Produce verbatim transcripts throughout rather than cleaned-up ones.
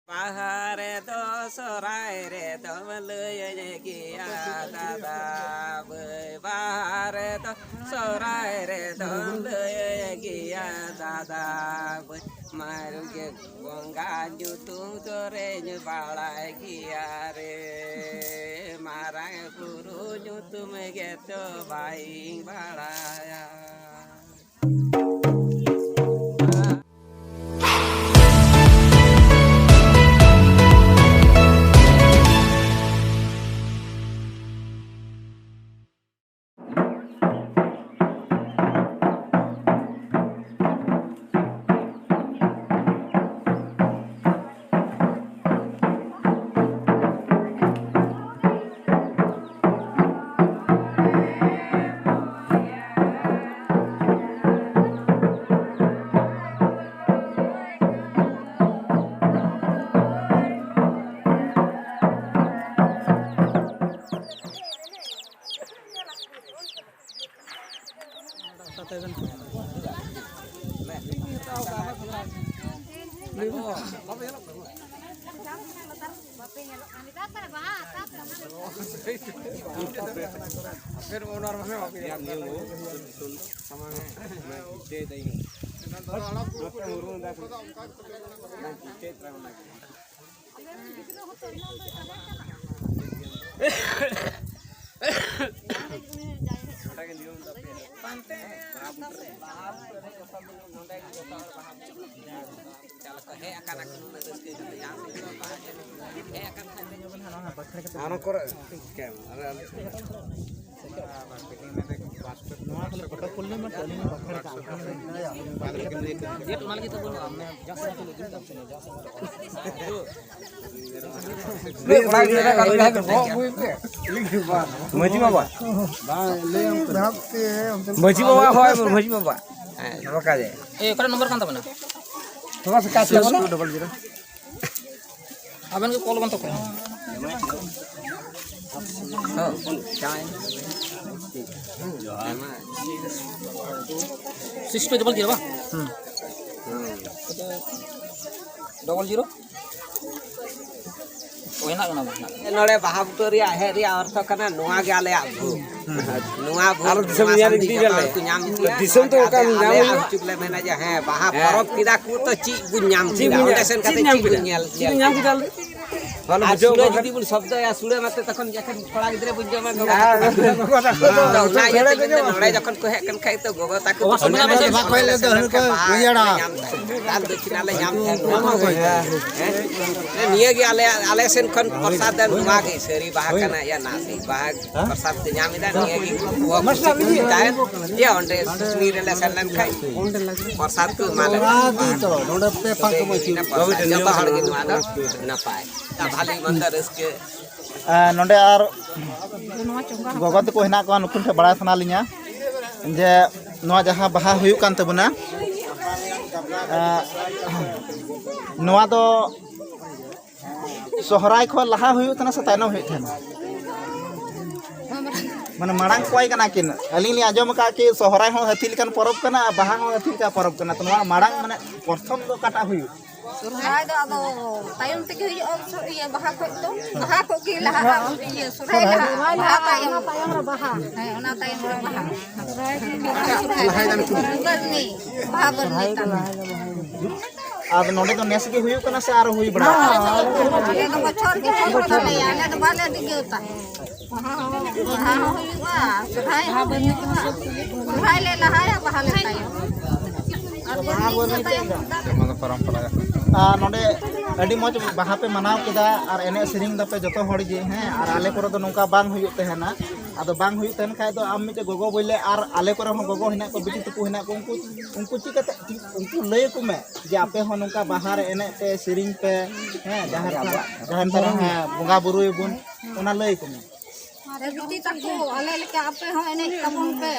ᱵᱟᱦᱟ ᱨᱮᱫᱚ ᱥᱚᱦᱨᱟᱭ ᱨᱮᱫᱚᱢ ᱞᱟᱹᱭᱟᱹᱧ ᱜᱮᱭᱟ ᱫᱟᱫᱟ ᱵᱟᱹᱭ, ᱵᱟᱦᱟ ᱨᱮᱫᱚ ᱥᱚᱦᱨᱟᱭ ᱨᱮᱫᱚᱢ ᱞᱟᱹᱭᱟᱹᱧ ᱜᱮᱭᱟ ᱫᱟᱫᱟ ᱵᱟᱹᱭ, ᱢᱟᱨᱜᱮ ᱵᱚᱸᱜᱟ ᱧᱩᱛᱩᱢ ᱠᱚᱨᱮᱧ ᱵᱟᱲᱟᱭ ᱜᱮᱭᱟ ᱨᱮ, ᱢᱟᱨᱟᱝ ᱵᱩᱨᱩ ᱧᱩᱛᱩᱢ ᱜᱮᱛᱚ ᱵᱟᱹᱧ ᱵᱟᱲᱟᱭᱟ᱾ ᱚᱱᱟ ᱠᱚᱨᱮ ᱪᱮᱫ ᱪᱤᱠᱟᱹᱭᱟᱢ? ᱟᱨ ᱟᱞᱮ ᱱᱚᱣᱟ ᱠᱚᱞᱮ ᱯᱷᱳᱴᱳ ᱠᱩᱞ ᱞᱮᱢ ᱢᱟ, ᱟᱹᱞᱤᱧ ᱦᱚᱸ ᱵᱟᱠᱷᱮᱲ ᱠᱟᱜᱼᱟ᱾ ᱚᱱᱟ ᱞᱟᱹᱜᱤᱫ ᱫᱚ ᱵᱟᱹᱱᱩᱜᱼᱟ, ᱢᱟᱱᱮ ᱡᱟᱦᱟᱸ ᱥᱮᱫ ᱛᱩᱞᱩᱡ ᱫᱩᱲᱩᱵ ᱠᱟᱱ ᱛᱟᱦᱮᱱᱟ, ᱡᱟᱦᱟᱸ ᱥᱮᱫ ᱢᱟᱹᱡᱷᱤ ᱵᱟᱵᱟ᱾ ᱢᱟᱹᱡᱷᱤ ᱵᱟᱵᱟ ᱦᱳᱭ, ᱢᱟᱹᱡᱷᱤ ᱵᱟᱵᱟ᱾ ᱦᱮᱸ, ᱱᱚᱝᱠᱟ ᱜᱮ᱾ ᱮ, ᱚᱠᱟᱨᱮ ᱱᱚᱢᱵᱚᱨ ᱠᱟᱱ ᱛᱟᱵᱮᱱᱟ? Double zero. ᱟᱵᱮᱱ ᱜᱮ ᱠᱚᱞ ᱵᱮᱱ ᱛᱚᱠᱷᱚᱱ᱾ ᱥᱤᱠᱥ ᱴᱩ ᱰᱚᱵᱚᱞ ᱡᱤᱨᱳ ᱵᱟᱝ? ᱦᱩᱸ᱾ Double zero. ᱚ, ᱦᱮᱱᱟᱜ ᱠᱟᱱᱟ, ᱦᱮᱱᱟᱜ ᱠᱟᱱᱟ᱾ ᱱᱚᱰᱮ ᱵᱟᱦᱟ ᱵᱩᱴᱟᱹ ᱨᱮᱭᱟᱜ ᱦᱮᱡ ᱨᱮᱭᱟᱜ ᱚᱨᱛᱷᱚ ᱠᱟᱱᱟ, ᱱᱚᱣᱟ ᱜᱮ ᱟᱞᱮᱭᱟᱜ ᱵᱷᱳᱜᱽ᱾ ᱱᱚᱣᱟ ᱵᱷᱳᱜᱽ, ᱟᱨ ᱫᱤᱥᱚᱢ ᱱᱚᱣᱟ ᱧᱮᱞ ᱥᱟᱱᱫᱤ ᱤᱫᱤ ᱡᱚᱛᱚ ᱜᱮᱭᱟᱞᱮ᱾ ᱦᱚᱲ ᱠᱚ ᱧᱟᱢ ᱤᱫᱤᱭᱟ᱾ ᱫᱤᱥᱚᱢ ᱛᱚ ᱚᱱᱠᱟ ᱟᱞᱮ, ᱧᱟᱢ ᱟᱞᱮᱭᱟᱜ ᱦᱩᱭᱩᱜᱼᱟ᱾ ᱦᱚᱪᱩᱜ ᱞᱮ ᱢᱮᱱᱟ ᱡᱮ, ᱦᱮᱸ, ᱵᱟᱦᱟ ᱦᱮᱸ᱾ ᱯᱚᱨᱚᱵᱽ ᱠᱮᱫᱟ ᱠᱚ ᱛᱚ ᱪᱮᱫ ᱵᱚᱱ ᱧᱟᱢ ᱪᱮᱫ ᱠᱮᱫᱟ? ᱵᱚᱱ ᱚᱸᱰᱮ ᱧᱟᱢ ᱥᱮᱱ ᱠᱮᱫᱟ? ᱠᱟᱛᱮ ᱪᱮᱫ ᱵᱚᱱ ᱧᱮᱞ ᱧᱟᱢ ᱠᱮᱫᱟ? ᱵᱟᱞᱮ ᱟᱨ ᱵᱩᱡᱷᱟᱹᱣ ᱥᱩᱲᱟᱹ ᱠᱟᱫᱟ᱾ ᱡᱩᱫᱤ ᱵᱚᱱ ᱥᱚᱵᱫᱚᱭᱟ, ᱥᱩᱲᱟᱹ ᱢᱟᱛᱚ ᱛᱚᱠᱷᱚᱱ ᱡᱚᱠᱷᱚᱱ ᱠᱚᱲᱟ ᱜᱤᱫᱽᱨᱟᱹ ᱵᱚᱱ ᱡᱚᱢᱟ, ᱜᱚᱜᱚ ᱛᱟᱠᱚ᱾ ᱟᱫᱚ ᱚᱱᱟ ᱤᱭᱟᱹᱛᱮ ᱢᱮᱱᱫᱟ, ᱱᱚᱰᱮ ᱡᱚᱠᱷᱚᱱ ᱠᱚ ᱦᱮᱡ ᱠᱟᱱ ᱠᱷᱟᱡ ᱛᱚ ᱜᱚᱜᱚ ᱛᱟᱠᱚ ᱫᱚ ᱵᱟᱠᱚ ᱧᱟᱢᱟ, ᱥᱮ ᱵᱟᱠᱚ ᱦᱮᱡ ᱞᱮᱱ ᱫᱚ ᱦᱟᱹᱱᱠᱩ ᱵᱟᱦᱟ ᱠᱚ ᱧᱟᱢ ᱛᱟᱦᱮᱸᱫ, ᱫᱟᱱ ᱫᱚᱠᱷᱤᱱᱟ ᱞᱮ ᱧᱟᱢ ᱛᱟᱦᱮᱸᱫ᱾ ᱦᱮᱸ? ᱱᱤᱭᱟᱹ ᱜᱮ ᱟᱞᱮ, ᱟᱞᱮ ᱥᱮᱱ ᱠᱷᱚᱱ ᱯᱨᱚᱥᱟᱫ ᱫᱚ ᱱᱚᱣᱟ ᱜᱮ, ᱥᱟᱹᱨᱤ ᱵᱟᱦᱟ ᱠᱟᱱᱟ ᱭᱟ ᱱᱟᱥᱮ ᱵᱟᱦᱟ ᱯᱨᱚᱥᱟᱫ ᱠᱚ ᱧᱟᱢ ᱮᱫᱟ, ᱱᱤᱭᱟᱹ ᱜᱮ ᱠᱚ ᱠᱩᱥᱤ ᱛᱟᱦᱮᱸᱫ᱾ ᱡᱮ ᱚᱸᱰᱮ ᱥᱩᱥᱱᱤ ᱨᱮᱞᱮ ᱥᱮᱱ ᱞᱮᱱ ᱠᱷᱟᱡ ᱯᱨᱚᱥᱟᱫ ᱠᱚ ᱮᱢᱟ ᱞᱮ ᱛᱟᱦᱮᱸᱫ᱾ ᱛᱚ, ᱱᱚᱰᱮ ᱯᱮ ᱯᱟᱸᱠ ᱠᱚ ᱵᱟᱹᱪᱩᱜ᱾ ᱡᱚᱛᱚ ᱦᱚᱲ ᱜᱮ ᱱᱚᱣᱟ ᱫᱚ ᱱᱟᱯᱟᱭ᱾ ᱵᱷᱟᱞᱤ ᱢᱚᱱᱫᱚ ᱨᱟᱹᱥᱠᱟᱹ᱾ ᱟᱨ ᱱᱚᱰᱮ ᱟᱨ ᱜᱚᱜᱚ ᱛᱟᱠᱚ ᱦᱮᱱᱟᱜ ᱠᱚᱣᱟ, ᱱᱩᱠᱩ ᱴᱷᱮᱱ ᱵᱟᱲᱟᱭ ᱥᱟᱱᱟ ᱞᱤᱧᱟ ᱡᱮ ᱱᱚᱣᱟ ᱡᱟᱦᱟᱸ ᱵᱟᱦᱟ ᱦᱩᱭᱩᱜ ᱠᱟᱱ ᱛᱟᱵᱚᱱᱟ, ᱮᱸ, ᱱᱚᱣᱟ ᱫᱚ ᱥᱚᱦᱨᱟᱭ ᱠᱷᱚᱱ ᱞᱟᱦᱟ ᱦᱩᱭᱩᱜ ᱛᱟᱦᱮᱱᱟ ᱥᱮ ᱛᱟᱭᱱᱚᱢ ᱦᱩᱭᱩᱜ ᱛᱟᱦᱮᱱᱟ? ᱢᱟᱱᱮ ᱢᱟᱲᱟᱝ ᱠᱚᱭ ᱠᱟᱱᱟ ᱠᱤᱱ᱾ ᱟᱹᱞᱤᱧ ᱞᱤᱧ ᱟᱸᱡᱚᱢ ᱟᱠᱟᱫ ᱠᱤ ᱥᱚᱦᱨᱟᱭ ᱦᱚᱸ ᱦᱟᱹᱛᱤ ᱞᱮᱠᱟᱱ ᱯᱚᱨᱚᱵᱽ ᱠᱟᱱᱟ ᱟᱨ ᱵᱟᱦᱟ ᱦᱚᱸ ᱦᱟᱹᱛᱤ ᱞᱮᱠᱟᱱ ᱯᱚᱨᱚᱵᱽ ᱠᱟᱱᱟ᱾ ᱛᱚ ᱱᱚᱣᱟ ᱢᱟᱲᱟᱝ ᱢᱟᱱᱮ ᱯᱨᱚᱛᱷᱚᱢ ᱫᱚ ᱚᱠᱟᱴᱟᱜ ᱦᱩᱭᱩᱜ? ᱥᱚᱨᱦᱟᱭ ᱫᱚ ᱟᱫᱚ ᱛᱟᱭᱚᱢ ᱛᱮᱜᱮ ᱦᱩᱭᱩᱜᱼᱟ, ᱥᱚ-, ᱤᱭᱟᱹ, ᱵᱟᱦᱟ ᱠᱷᱚᱡ ᱫᱚ, ᱵᱟᱦᱟ ᱠᱷᱚᱡ ᱜᱮ ᱞᱟᱦᱟᱜᱼᱟ, ᱤᱭᱟᱹ, ᱥᱚᱨᱦᱟᱭ ᱞᱟᱦᱟᱜᱼᱟ, ᱵᱟᱦᱟ ᱛᱟᱭᱚᱢ᱾ ᱦᱮᱸ, ᱚᱱᱟ ᱛᱟᱭᱚᱢ ᱨᱮ ᱵᱟᱦᱟ᱾ ᱵᱟᱨᱱᱤ, ᱵᱟᱦᱟ ᱵᱟᱨᱱᱤ ᱛᱟᱞᱮ᱾ ᱟᱨ ᱱᱚᱰᱮ ᱫᱚ ᱱᱮᱥ ᱜᱮ ᱦᱩᱭᱩᱜ ᱠᱟᱱᱟ ᱥᱮ ᱟᱨᱚ ᱦᱩᱭ ᱵᱟᱲᱟᱜᱼᱟ? ᱟᱞᱮ ᱫᱚ ᱵᱚᱪᱷᱚᱨ ᱜᱮ ᱦᱩᱭᱩᱜ ᱛᱟᱞᱮᱭᱟ, ᱟᱞᱮ ᱫᱚ ᱵᱟᱞᱮ ᱰᱤᱜᱟᱹᱣ ᱛᱟᱦᱮᱸᱫ᱾ ᱵᱟᱦᱟ ᱦᱚᱸ ᱦᱩᱭᱩᱜᱼᱟ, ᱥᱚᱨᱦᱟᱭ ᱦᱚᱸ ᱦᱩᱭᱩᱜᱼᱟ᱾ ᱥᱚᱨᱦᱟᱭ ᱞᱮ ᱞᱟᱦᱟᱭᱟ, ᱵᱟᱦᱟ ᱞᱮ ᱛᱟᱭᱚᱢ᱾ ᱟᱨ ᱵᱟᱨᱱᱤ ᱤᱱᱟᱹ ᱛᱟᱭᱚᱢ᱾ ᱟᱨ ᱱᱚᱰᱮ ᱟᱹᱰᱤ ᱢᱚᱡᱽ ᱵᱟᱦᱟ ᱯᱮ ᱢᱟᱱᱟᱣ ᱠᱮᱫᱟ ᱟᱨ ᱮᱱᱮᱡ ᱥᱮᱨᱮᱧ ᱫᱟᱯᱮ ᱡᱚᱛᱚ ᱦᱚᱲ ᱜᱮ, ᱦᱮᱸ, ᱟᱨ ᱟᱞᱮ ᱠᱚᱨᱮ ᱫᱚ ᱱᱚᱝᱠᱟ ᱵᱟᱝ ᱦᱩᱭᱩᱜ ᱛᱟᱦᱮᱱᱟ᱾ ᱟᱫᱚ ᱵᱟᱝ ᱦᱩᱭᱩᱜ ᱛᱟᱦᱮᱱ ᱠᱷᱟᱡ ᱫᱚ ᱟᱢ ᱢᱤᱫᱴᱮᱡ ᱜᱚᱜᱚ ᱵᱚᱭᱞᱮ ᱟᱨ ᱟᱞᱮ ᱠᱚᱨᱮ ᱦᱚᱸ ᱜᱚᱜᱚ ᱦᱮᱱᱟᱜ ᱠᱚᱣᱟ, ᱵᱤᱴᱤ ᱛᱟᱠᱚ ᱦᱮᱱᱟᱜ ᱠᱚᱣᱟ, ᱩᱱᱠᱩ, ᱩᱱᱠᱩ ᱪᱮᱫ ᱠᱟᱛᱮ, ᱩᱱᱠᱩ ᱞᱟᱹᱭ ᱟᱠᱚ ᱢᱮ ᱡᱮ ᱟᱯᱮ ᱦᱚᱸ ᱱᱚᱝᱠᱟ ᱵᱟᱦᱟ ᱨᱮ ᱮᱱᱮᱡ ᱯᱮ, ᱥᱮᱨᱮᱧ ᱯᱮ, ᱦᱮᱸ, ᱡᱟᱦᱮᱨ ᱛᱷᱟᱱ, ᱡᱟᱦᱮᱨ ᱛᱷᱟᱱ ᱨᱮ, ᱦᱮᱸ, ᱵᱚᱸᱜᱟ ᱵᱩᱨᱩᱭᱟᱵᱚᱱ, ᱚᱱᱟ ᱞᱟᱹᱭ ᱟᱠᱚ ᱢᱮ᱾ ᱟᱨ ᱵᱤᱴᱤ ᱛᱟᱠᱚ, ᱟᱞᱮ ᱞᱮᱠᱟ ᱟᱯᱮ ᱦᱚᱸ ᱮᱱᱮᱡ ᱛᱟᱵᱚᱱ ᱯᱮ᱾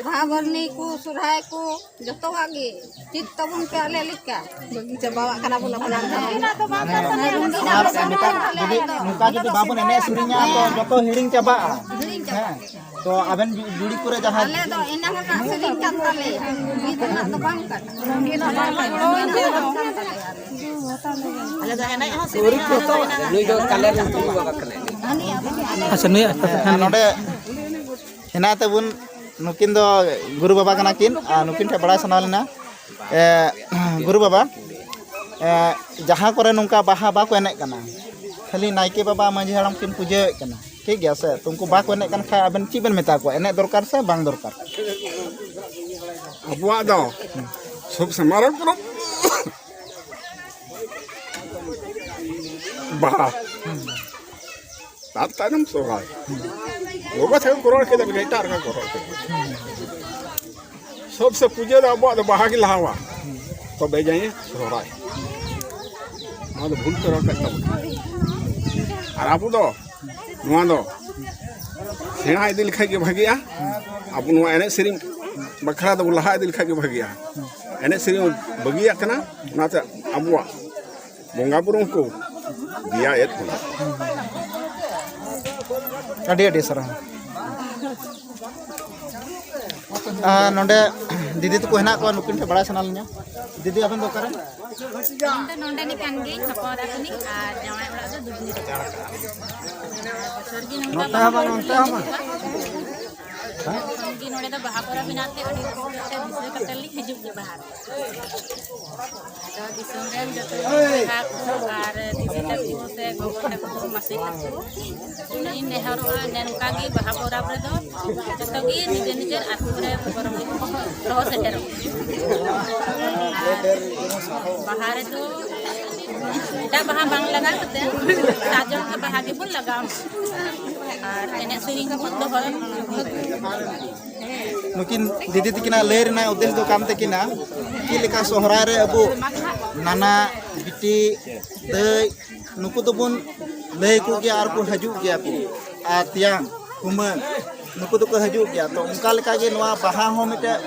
ᱵᱟᱦᱟ ᱵᱟᱹᱨᱱᱤ ᱠᱚ, ᱥᱚᱨᱦᱟᱭ ᱠᱚ, ᱡᱚᱛᱚᱣᱟᱜ ᱜᱮ ᱪᱮᱫ ᱛᱟᱵᱚᱱ ᱯᱮ ᱟᱞᱮ ᱞᱮᱠᱟ᱾ ᱵᱟᱹᱜᱤ ᱪᱟᱵᱟᱣᱟᱜ ᱠᱟᱱᱟ ᱵᱚᱱ ᱟᱯᱱᱟᱨ ᱫᱚ᱾ ᱟᱨ ᱱᱮᱛᱟᱨ ᱡᱩᱫᱤ ᱱᱚᱝᱠᱟ ᱡᱩᱫᱤ ᱵᱟᱵᱚᱱ ᱮᱱᱮᱡ ᱥᱮᱨᱮᱧᱟ, ᱛᱚ ᱡᱚᱛᱚ ᱦᱤᱲᱤᱧ ᱪᱟᱵᱟᱜᱼᱟ᱾ ᱦᱤᱲᱤᱧ ᱪᱟᱵᱟᱜᱼᱟ᱾ ᱦᱮᱸ, ᱛᱚ ᱟᱵᱮᱱ ᱡᱩ-, ᱡᱩᱲᱤ ᱠᱚᱨᱮ ᱡᱟᱦᱟᱸ ᱟᱞᱮ ᱫᱚ ᱮᱱᱟᱝ ᱨᱮᱱᱟᱜ ᱥᱮᱨᱮᱧ ᱠᱟᱱ ᱛᱟᱞᱮᱭᱟ, ᱱᱤᱛ ᱨᱮᱱᱟᱜ ᱫᱚ ᱵᱟᱝ ᱠᱟᱱᱟ᱾ ᱟᱨ ᱱᱩᱭ ᱫᱚ ᱠᱟᱞᱮ ᱨᱮᱱ ᱜᱩᱨᱩ ᱵᱟᱵᱟ ᱠᱟᱱᱟᱭ᱾ ᱟᱪᱪᱷᱟ, ᱱᱩᱭᱟᱜ ᱠᱟᱛᱷᱟ ᱠᱷᱟᱱ ᱜᱮ᱾ ᱱᱚᱰᱮ ᱦᱮᱱᱟᱜ ᱛᱟᱵᱚᱱ, ᱱᱩᱠᱤᱱ ᱫᱚ ᱜᱩᱨᱩ ᱵᱟᱵᱟ ᱠᱟᱱᱟ ᱠᱤᱱ, ᱟᱨ ᱱᱩᱠᱤᱱ ᱴᱷᱮᱱ ᱵᱟᱲᱟᱭ ᱥᱟᱱᱟ ᱞᱮᱱᱟ᱾ ᱮ, ᱜᱩᱨᱩ ᱵᱟᱵᱟ, ᱮ, ᱡᱟᱦᱟᱸ ᱠᱚᱨᱮ ᱱᱚᱝᱠᱟ ᱵᱟᱦᱟ ᱵᱟᱠᱚ ᱮᱱᱮᱡ ᱠᱟᱱᱟ, ᱠᱷᱟᱹᱞᱤ ᱱᱟᱭᱠᱮ ᱵᱟᱵᱟ, ᱢᱟᱹᱡᱷᱤ ᱦᱟᱲᱟᱢ ᱠᱤᱱ ᱯᱩᱡᱟᱹᱭᱮᱫ ᱠᱟᱱᱟ, ᱴᱷᱤᱠ ᱜᱮᱭᱟ ᱥᱮ? ᱛᱚ, ᱩᱱᱠᱩ ᱵᱟᱠᱚ ᱮᱱᱮᱡ ᱠᱟᱱ ᱠᱷᱟᱱ ᱟᱵᱮᱱ ᱪᱮᱫ ᱵᱮᱱ ᱢᱮᱛᱟ ᱠᱚᱣᱟ, ᱮᱱᱮᱡ ᱫᱚᱨᱠᱟᱨ ᱥᱮ ᱵᱟᱝ ᱫᱚᱨᱠᱟᱨ? ᱟᱵᱚᱣᱟᱜ ᱫᱚ ᱥᱚᱵ ᱥᱮ ᱢᱟᱨᱟᱝ ᱯᱚᱨᱚᱵᱽ ᱵᱟᱦᱟ, ᱛᱟᱨ ᱛᱟᱭᱱᱚᱢ ᱥᱚᱦᱨᱟᱭ᱾ ᱜᱚᱜᱚ ᱛᱟᱠᱚ ᱠᱚ ᱨᱚᱲ ᱠᱮᱫᱟ, ᱮᱴᱟᱜ ᱨᱮᱠᱚ ᱨᱚᱲ ᱠᱮᱫᱟ᱾ ᱥᱚᱵ ᱥᱮ ᱯᱩᱡᱟᱹ ᱫᱚ ᱟᱵᱚᱣᱟᱜ ᱫᱚ ᱵᱟᱦᱟ ᱜᱮ ᱞᱟᱦᱟᱣᱟ, ᱛᱚᱵᱮ ᱡᱟᱭ ᱥᱚᱦᱨᱟᱭ᱾ ᱱᱚᱣᱟ ᱫᱚ ᱵᱷᱩᱞ ᱛᱮ ᱨᱚᱲ ᱠᱟᱜ ᱛᱟᱵᱚᱱᱟ᱾ ᱟᱨ ᱟᱵᱚ ᱫᱚ ᱱᱚᱣᱟ ᱫᱚ ᱥᱮᱬᱟ ᱤᱫᱤ ᱞᱮᱠᱷᱟᱡ ᱜᱮ ᱵᱷᱟᱜᱤᱜᱼᱟ᱾ ᱟᱵᱚ ᱱᱚᱣᱟ ᱮᱱᱮᱡ ᱥᱮᱨᱮᱧ ᱵᱟᱠᱷᱨᱟ ᱫᱚᱵᱚ ᱞᱟᱦᱟ ᱤᱫᱤ ᱞᱮᱠᱷᱟᱡ ᱜᱮ ᱵᱷᱟᱜᱤᱜᱼᱟ᱾ ᱮᱱᱮᱡ ᱥᱮᱨᱮᱧ ᱵᱟᱹᱜᱤᱭᱟᱜ ᱠᱟᱱᱟ, ᱚᱱᱟᱛᱮ ᱟᱵᱚᱣᱟᱜ ᱵᱚᱸᱜᱟ ᱵᱩᱨᱩ ᱦᱚᱸᱠᱚ ᱫᱮᱭᱟᱭᱮᱫ ᱵᱚᱱᱟ᱾ ᱟᱹᱰᱤ ᱟᱹᱰᱤ ᱥᱟᱨᱦᱟᱣ᱾ ᱟᱨ ᱱᱚᱰᱮ ᱫᱤᱫᱤ ᱛᱟᱠᱚ ᱦᱮᱱᱟᱜ ᱠᱚᱣᱟ, ᱱᱩᱠᱤᱱ ᱴᱷᱮᱱ ᱵᱟᱲᱟᱭ ᱥᱟᱱᱟ ᱞᱤᱧᱟ᱾ ᱫᱤᱫᱤ, ᱟᱵᱮᱱ ᱫᱚ ᱚᱠᱟᱨᱮᱱ? ᱤᱧ ᱫᱚ ᱱᱚᱰᱮᱱᱤᱡ ᱠᱟᱱ ᱜᱤᱭᱟᱹᱧ, ᱦᱚᱯᱚᱱ ᱮᱨᱟ ᱠᱟᱹᱱᱟᱹᱧ ᱟᱨ ᱡᱟᱶᱟᱭ ᱚᱲᱟᱜ ᱫᱚ ᱫᱩᱵᱽᱱᱤ ᱨᱮ᱾ ᱵᱚᱪᱷᱚᱨ ᱜᱮ ᱱᱚᱝᱠᱟ ᱱᱚᱛᱮ ᱦᱚᱸ ᱵᱟᱝ, ᱵᱟᱦᱟ ᱱᱚᱛᱮ ᱦᱚᱸ ᱵᱟᱝ᱾ ᱦᱤᱡᱩᱜᱼᱟ᱾ ᱛᱚᱠᱷᱚᱱ ᱜᱮ ᱱᱚᱰᱮ ᱫᱚ ᱵᱟᱦᱟ ᱯᱚᱨᱚᱵᱽ ᱢᱮᱱᱟᱜ ᱛᱮ ᱟᱹᱰᱤ ᱨᱟᱹᱥᱠᱟᱹ ᱛᱮ ᱫᱤᱥᱟᱹ ᱠᱟᱛᱮ ᱞᱤᱧ ᱦᱤᱡᱩᱜ ᱜᱮᱭᱟ ᱵᱟᱦᱟ ᱨᱮ᱾ ᱟᱫᱚ ᱫᱤᱥᱚᱢ ᱨᱮᱱ ᱡᱚᱛᱚ ᱵᱚᱭᱦᱟ ᱠᱚ ᱟᱨ ᱫᱤᱫᱤ ᱛᱟᱠᱚ ᱥᱮ ᱜᱚᱜᱚ ᱛᱟᱠᱚ, ᱢᱟᱥᱤ ᱛᱟᱠᱚ, ᱤᱧ ᱱᱮᱦᱚᱨᱚᱜᱼᱟ, ᱱᱚᱝᱠᱟ ᱜᱮ ᱵᱟᱦᱟ ᱯᱚᱨᱚᱵᱽ ᱨᱮᱫᱚ ᱡᱚᱛᱚ ᱜᱮ ᱱᱤᱡᱮᱨ ᱱᱤᱡᱮᱨ ᱟᱹᱛᱩ ᱨᱮ ᱯᱚᱨᱚᱵᱽ ᱫᱚᱦᱚ ᱥᱮᱴᱮᱨᱚᱜ᱾ ᱟᱨ ᱵᱟᱦᱟ ᱨᱮᱫᱚ ᱮᱴᱟᱜ ᱵᱟᱦᱟ ᱵᱟᱝ ᱞᱟᱜᱟᱣ ᱠᱟᱛᱮ ᱥᱟᱨᱡᱚᱢ ᱜᱮ ᱵᱟᱦᱟ ᱜᱮᱵᱚᱱ ᱞᱟᱜᱟᱣ ᱢᱟ᱾ ᱟᱨ ᱮᱱᱮᱡ ᱥᱮᱨᱮᱧ ᱦᱚᱸᱵᱚᱱ ᱫᱚᱦᱚᱭ᱾ ᱱᱩᱠᱤᱱ ᱫᱤᱫᱤ ᱛᱟᱹᱠᱤᱱᱟᱜ ᱞᱟᱹᱭ ᱨᱮᱱᱟᱜ ᱩᱫᱽᱫᱮᱥ ᱫᱚ ᱠᱟᱱ ᱛᱟᱹᱠᱤᱱᱟ, ᱪᱮᱫ ᱞᱮᱠᱟ ᱥᱚᱦᱨᱟᱭ ᱨᱮ ᱟᱵᱚ ᱱᱟᱱᱟ ᱵᱤᱴᱤ ᱫᱟᱹᱭ ᱱᱩᱠᱩ ᱫᱚᱵᱚᱱ ᱞᱟᱹᱭ ᱟᱠᱚ ᱜᱮᱭᱟ ᱟᱨ ᱠᱚ ᱦᱤᱡᱩᱜ ᱜᱮᱭᱟ ᱠᱚ, ᱟᱨ ᱛᱮᱭᱟᱝ ᱠᱩᱢᱟᱹᱝ ᱱᱩᱠᱩ ᱫᱚᱠᱚ ᱦᱤᱡᱩᱜ ᱜᱮᱭᱟ᱾ ᱛᱚ, ᱚᱱᱠᱟ ᱞᱮᱠᱟᱜᱮ ᱱᱚᱣᱟ ᱵᱟᱦᱟ ᱦᱚᱸ ᱢᱤᱫᱴᱮᱡ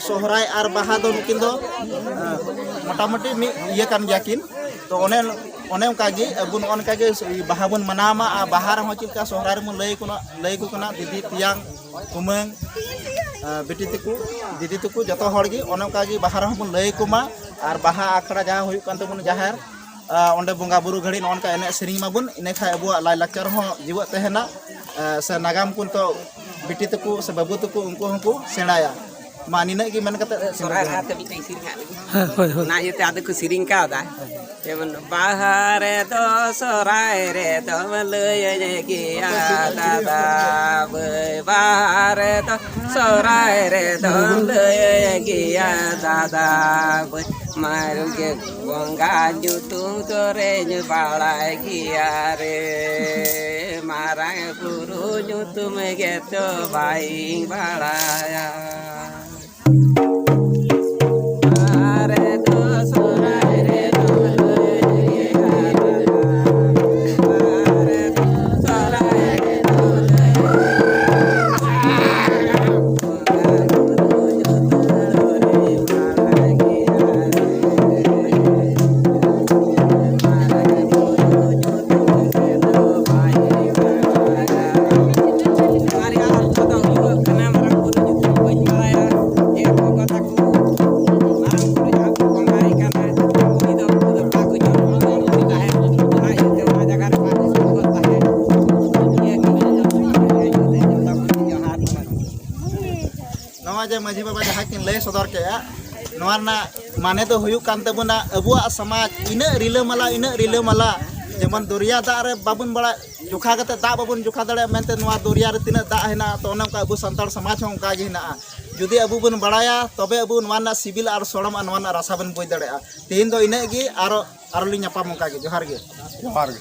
ᱥᱚᱦᱨᱟᱭ ᱟᱨ ᱵᱟᱦᱟ ᱫᱚ ᱱᱩᱠᱤᱱ ᱫᱚ, ᱮᱸ, ᱢᱚᱴᱟᱢᱩᱴᱤ ᱢᱤᱫ ᱤᱭᱟᱹ ᱠᱟᱱ ᱜᱮᱭᱟ ᱠᱤᱱ᱾ ᱛᱚ, ᱚᱱᱮ, ᱚᱱᱮ ᱚᱱᱠᱟ ᱜᱮ ᱟᱵᱚ ᱱᱚᱜᱼᱚ ᱱᱚᱝᱠᱟ ᱜᱮ ᱵᱟᱦᱟ ᱵᱚᱱ ᱢᱟᱱᱟᱣ ᱢᱟ, ᱟᱨ ᱵᱟᱦᱟ ᱨᱮᱦᱚᱸ ᱪᱮᱫ ᱞᱮᱠᱟ ᱥᱚᱦᱨᱟᱭ ᱨᱮᱵᱚᱱ ᱞᱟᱹᱭ ᱟᱠᱚ ᱠᱟᱱᱟ, ᱞᱟᱹᱭ ᱟᱠᱚ ᱠᱟᱱᱟ ᱫᱤᱫᱤ, ᱛᱮᱭᱟᱝ, ᱠᱩᱢᱟᱹᱝ, ᱮᱸ, ᱵᱤᱴᱤ ᱛᱟᱠᱚ, ᱫᱤᱫᱤ ᱛᱟᱠᱚ, ᱡᱚᱛᱚ ᱦᱚᱲ ᱜᱮ ᱚᱱᱮ ᱚᱱᱠᱟ ᱜᱮ ᱵᱟᱦᱟ ᱨᱮᱦᱚᱸ ᱵᱚᱱ ᱞᱟᱹᱭ ᱟᱠᱚ ᱢᱟ᱾ ᱟᱨ ᱵᱟᱦᱟ ᱟᱠᱷᱲᱟ ᱡᱟᱦᱟᱸ ᱦᱩᱭᱩᱜ ᱠᱟᱱ ᱛᱟᱵᱚᱱᱟ ᱡᱟᱦᱮᱨ, ᱚᱸᱰᱮ ᱵᱚᱸᱜᱟ ᱵᱩᱨᱩ ᱜᱷᱟᱹᱲᱤᱡ ᱱᱚᱜᱼᱚ ᱱᱚᱝᱠᱟ ᱮᱱᱮᱡ ᱥᱮᱨᱮᱧ ᱢᱟᱵᱚᱱ, ᱤᱱᱟᱹ ᱠᱷᱟᱱ ᱟᱵᱚᱣᱟᱜ ᱞᱟᱭᱼᱞᱟᱠᱪᱟᱨ ᱦᱚᱸ ᱡᱤᱣᱮᱫ ᱛᱟᱦᱮᱱᱟ᱾ ᱥᱮ ᱱᱟᱜᱟᱢ ᱠᱚ ᱱᱤᱛᱚᱜ ᱵᱤᱴᱤ ᱛᱟᱠᱚ ᱥᱮ ᱵᱟᱹᱵᱩ ᱛᱟᱠᱚ ᱩᱱᱠᱩ ᱦᱚᱸᱠᱚ ᱥᱮᱬᱟᱭᱟ᱾ ᱢᱟ ᱱᱤᱱᱟᱹᱜ ᱜᱮ ᱢᱮᱱ ᱠᱟᱛᱮ ᱥᱚᱨᱦᱟᱭ ᱞᱟᱦᱟᱛᱮ ᱢᱤᱫᱴᱮᱱ ᱥᱮᱨᱮᱧ ᱦᱟᱸᱜ ᱞᱟᱹᱜᱤᱫ᱾ ᱦᱮᱸ, ᱦᱳᱭ, ᱦᱳᱭ᱾ ᱚᱱᱟ ᱤᱭᱟᱹᱛᱮ ᱟᱫᱚ ᱠᱚ ᱥᱮᱨᱮᱧ ᱠᱟᱣᱫᱟ᱾ ᱡᱮᱢᱚᱱ ᱵᱟᱦᱟ ᱨᱮᱫᱚ ᱥᱚᱨᱦᱟᱭ ᱨᱮᱫᱚ ᱞᱟᱹᱭᱟᱹᱧ ᱜᱮᱭᱟ ᱫᱟᱫᱟ ᱵᱟᱹᱭ, ᱵᱟᱦᱟ ᱨᱮᱫᱚ ᱥᱚᱨᱦᱟᱭ ᱨᱮᱫᱚ ᱞᱟᱹᱭᱟᱹᱧ ᱜᱮᱭᱟ ᱫᱟᱫᱟ ᱵᱟᱹᱭ, ᱢᱟᱨᱜᱮ ᱵᱚᱸᱜᱟ ᱧᱩᱛᱩᱢ ᱫᱚᱨᱮᱧ ᱵᱟᱲᱟᱭ ᱜᱮᱭᱟ ᱨᱮ, ᱢᱟᱨᱟᱝ ᱵᱩᱨᱩ ᱧᱩᱛᱩᱢ ᱜᱮᱛᱚ ᱵᱟᱹᱧ ᱵᱟᱲᱟᱭᱟ᱾ ᱱᱚᱣᱟ ᱡᱮ ᱢᱟᱹᱡᱷᱤ ᱵᱟᱵᱟ ᱡᱟᱦᱟᱸ ᱠᱤᱱ ᱞᱟᱹᱭ ᱥᱚᱫᱚᱨ ᱠᱮᱫᱼᱟ, ᱱᱚᱣᱟ ᱨᱮᱱᱟᱜ ᱢᱟᱱᱮ ᱫᱚ ᱦᱩᱭᱩᱜ ᱠᱟᱱ ᱛᱟᱵᱚᱱᱟ, ᱟᱵᱚᱣᱟᱜ ᱥᱚᱢᱟᱡᱽ ᱤᱱᱟᱹᱜ ᱨᱤᱞᱟᱹᱢᱟᱞᱟ, ᱤᱱᱟᱹᱜ ᱨᱤᱞᱟᱹᱢᱟᱞᱟ, ᱡᱮᱢᱚᱱ ᱫᱚᱨᱭᱟ ᱫᱟᱜ ᱨᱮ ᱵᱟᱵᱚᱱ ᱵᱟᱲᱟᱭ, ᱡᱚᱠᱷᱟ ᱠᱟᱛᱮ ᱫᱟᱜ ᱵᱟᱵᱚᱱ ᱡᱚᱠᱷᱟ ᱫᱟᱲᱮᱭᱟᱜᱼᱟ ᱢᱮᱱᱛᱮ ᱱᱚᱣᱟ ᱫᱚᱨᱭᱟ ᱨᱮ ᱛᱤᱱᱟᱹᱜ ᱫᱟᱜ ᱦᱮᱱᱟᱜᱼᱟ, ᱛᱚ ᱚᱱᱮ ᱚᱱᱠᱟ ᱟᱵᱚ ᱥᱟᱱᱛᱟᱲ ᱥᱚᱢᱟᱡᱽ ᱦᱚᱸ ᱚᱱᱠᱟ ᱜᱮ ᱦᱮᱱᱟᱜᱼᱟ᱾ ᱡᱩᱫᱤ ᱟᱵᱚ ᱵᱚᱱ ᱵᱟᱲᱟᱭᱟ, ᱛᱚᱵᱮ ᱟᱵᱚ ᱱᱚᱣᱟ ᱨᱮᱱᱟᱜ ᱥᱤᱵᱤᱞ ᱟᱨ ᱥᱚᱲᱚᱢ ᱟᱨ ᱱᱚᱣᱟ ᱨᱮᱱᱟᱜ ᱨᱟᱥᱟ ᱵᱚᱱ ᱵᱩᱡᱽ ᱫᱟᱲᱮᱭᱟᱜᱼᱟ᱾ ᱛᱮᱦᱮᱧ ᱫᱚ ᱤᱱᱟᱹᱜ ᱜᱮ, ᱟᱨᱚ, ᱟᱨᱚ ᱞᱤᱧ ᱧᱟᱯᱟᱢ ᱚᱱᱠᱟ ᱜᱮ᱾ ᱡᱚᱦᱟᱨ ᱜᱮ᱾ ᱡᱚᱦᱟᱨ ᱜᱮ᱾